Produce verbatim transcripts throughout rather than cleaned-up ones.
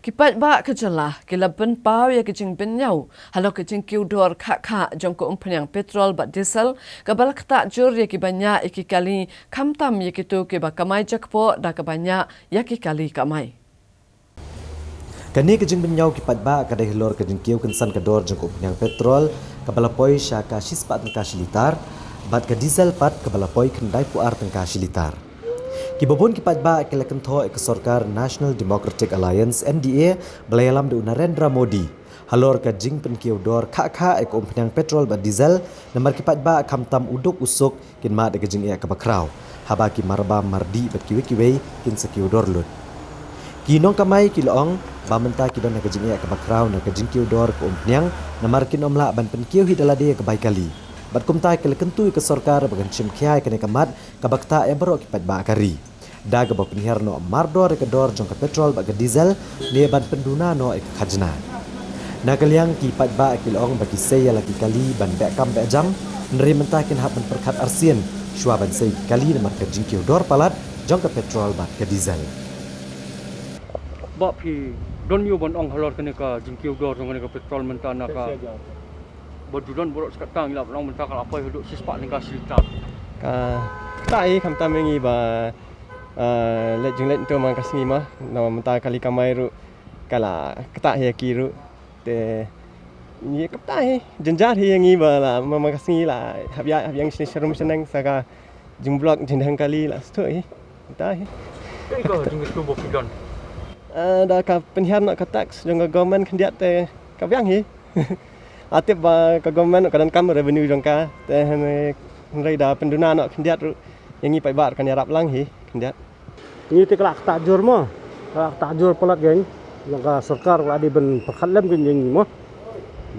Ki paidbah ka jylla ki la pynpaw ïa ka jingbynñiaw halor ka jingkiew dor khah khah jong ka umphniang petrol bad diesel, kaba la ktah jur ïa kiba ñiah ïa ki kali khamtam ïa kito kiba kamai jakpoh da kaba ñiah ïa ki kali kamai. Kane ka jingbynñiaw ki paidbah ka dei halor ka jingkiew kynsan ka dor jong ka umphniang petrol, kaba la poi sha ka shispah tyngka shi litar, bad ka diesel pat kaba la poi khyndai phew ar tyngka shi litar. Kiba bun ki paidbah ki la kynthoh ïa ka sorkar National Democratic Alliance, N D A, ba la ïalam da u Narendra Modi halor ka jingpynkiew dor khah khah ïa ka umphniang petrol bad diesel, namar ki paidbah khamtam u duk u suk kin mad ïa ka jingeh kaba khraw haba ki marbam mardih bad kiwei kiwei kin sa kiew dor lut. Ki nongkamai ki la ong ba mynta ki don ha ka jingeh kaba khraw na ka jingkiew dor ka umphniang, namar kin ym lah ban pynkiew hi da lade ïa ka bai kali. Bad kumta ki la kyntu ïa ka sorkar ba kan shim khia ïa kane ka mat kaba ktah ïa baroh ki paidbah ka ri, da kaba pynhiar noh mardor ïa ka dor jong ka petrol bad ka diesel, ne ban pynduna noh ïa ka khajna. Na ka liang ki paidbah ki la ong ba ki sei ïa la ki kali ban beh kam beh jam, hynrei mynta kin hap ban pyrkhat arsien shuwa ban sei ki kali namar ka jingkiew dor palat jong ka petrol bad ka diesel. Ba phi don ïa u ban ong halor kane ka jingkiew dor jong kane ka petrol mynta na ka ba ju don baroh shi katta ngi la pynlong mynta ka la poi haduh shispah tyngka shi litar. Ka ktah hi khamtam ïa ngi ba, ah, leit jingleit to man ka sngi ma, na mynta kali kamai ruh ka la ktah hi ïa ki ruh. Te ngi ka ktah hi, jynjar hi ïa ngi ba la man ka sngi la hap ïa, hap ïa ngi shane sharum shaneng sa ka jingblok jingdheng kali la sdang hi. Ktah hi. Kaei ka jingkyntu ba phi don? Ah, da ka pynhiar noh ka tax jong ka government khyndiat te ka biang hi. Nga tip ba ka government ka donkam revenue jong ka, te hynrei, hynrei da pynduna noh khyndiat ruh ïa ngi paidbah kan ïarap lang hi khyndiat. Ngi te ka la ktah jur mo, ka la ktah jur palat kein. Jong ka sorkar ka la dei ban pyrkhat lem kein ïa ngi mo,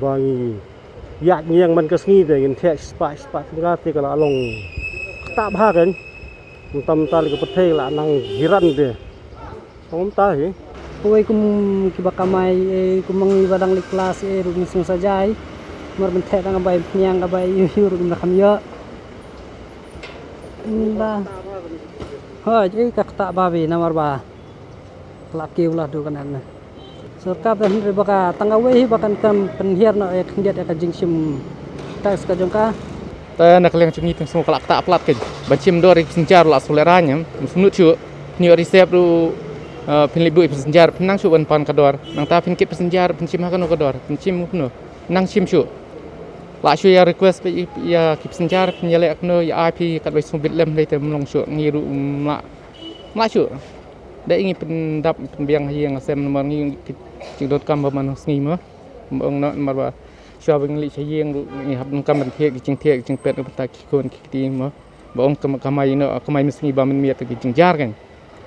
ba ngi ïaid ngi ïeng man ka sngi te ngin theh shispah shispah tyngka te ka la long ktah bha kein. Mynta mynta lei ka pyrthei la nang hiran te. Ong mynta hi. Kawei kum kiba kamai, eh, kum ma ngi ba dang leit klas, eh, ruh ngi sngew sa jai. Mar ban theh tang ka bai umphniang ka bai ïu ïu ruh ngim da kham ïoh. Ba. Hooid, eh, ka ktah bha bha namar ba ka la kiew la duh ka nan. Sorkar te hynrei ba ka tang kawei hi ba kan, kan pynhiar noh ïa khyndiat ïa ka jingshim tax ka jong ka. Te na ka liang jong ngi te sngew ka la ktah palat kein. Ban shim dor ïa ki passenger la shu lehrain, em. Ym sngewthuh shuh. Phin ïoh receipt ruh, eh, phin leit buh ïa ki passenger, phin nang shuh ban pan ka dor. Nangta phin kit passenger, phin shim ha kano ka dor, phin shim kumno. Nang shim shuh. La shu ïa request ïa, ïa ki passenger, phin ïaleh kumno, ïa ai phi katba sngewbit lem, hynrei te ym long shuh, ngi ruh ym lah. Ym lah shuh. Da ngi pyndap pynbiang ha ïing ha sem namar ngi ki jingdonkam ba man sngi mo. Ym ong noh namar ba shuwa ba ngi leit sha ïing ruh ngi hap donkam ban thied ki jingthied ki jingpet na bynta ki khun ki kti mo. Ba ong kam-, kamai noh, kamai mynsngi ba mynmiet ki jingjar kein.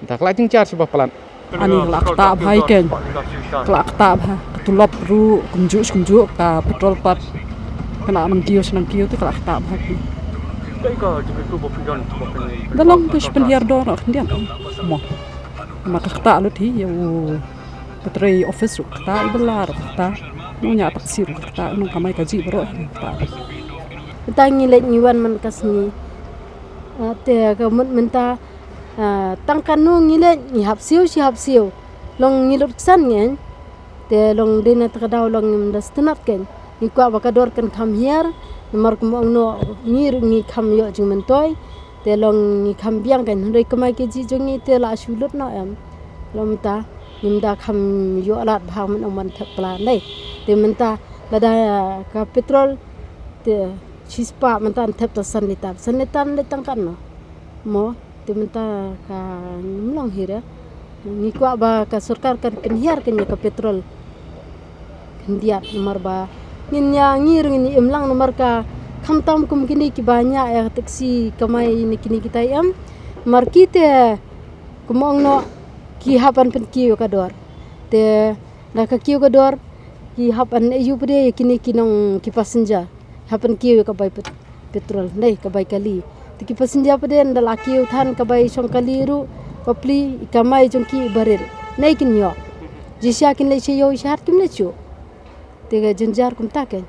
Te ka la jingjar shuwa palat. Ani ka la ktah bha hi kein. Ka la ktah bha. Ka tulop ruh kumjuh kumjuh, ka petrol pat ka la nang kiew sha nang kiew te ka la ktah bha hi kein. Kaei ka jingkyntu ba phi don ba phi, da long ba shu pynhiar dor noh khyndiat mo. Ma ka ktah lut hi ïa u ka trei office ruh ka ktah, i bylla ruh ka ktah, nongñiah taxi ruh ka ktah, nongkamai kajih baroh hi ka ktah. Mynta ngi leit ngi wan man ka sngi. Ah, te ka mut mynta, ah, tang kano ngi leit ngi hap siew shi hap siew. Long ngi lut ksan ngi. Te long dei na kata ka daw long ngim da sngewtynnat kein. Ngi kwah ba ka dor kan kham hiar, namar kum ong noh ngi ruh ngi kham ïoh jingmyntoi. Te long ngi kham biang kein, hynrei kamai kajih jong ngi te la shu lut noh em. Long mynta ngim da kham ïoh lad bha ban ong ban thep pla nei. Te mynta lada ka petrol te shispah mynta thep ta san litar. San litar leit tang katno? Mo, te mynta ka ngim long hi re. Ngi kwah ba ka sorkar kan pynhiar kein ïa ka petrol khyndiat namar ba ngin ïa ngi ruh ngin im lang namar ka khamtam kum kine kiba ñiah ïa ka taxi kamai ne kine kita em. Namar ki te kum ong noh ki hap ban pynkiew ka dor. Te da ka kiew ka dor ki hap ban ïoh pyrshah ïa kine ki nong ki passenger. Hap ban kiew ïa ka bai pet-, petrol, nei, ka bai kali. Te ki passenger pat de ynda la kiew than ka bai shong kali ruh, bapli i kamai jong ki i barit. Nei kin ïoh. Jingshisha kin leit sha ïew sha hat kim leit shuh. Te ka jynjar kumta kein.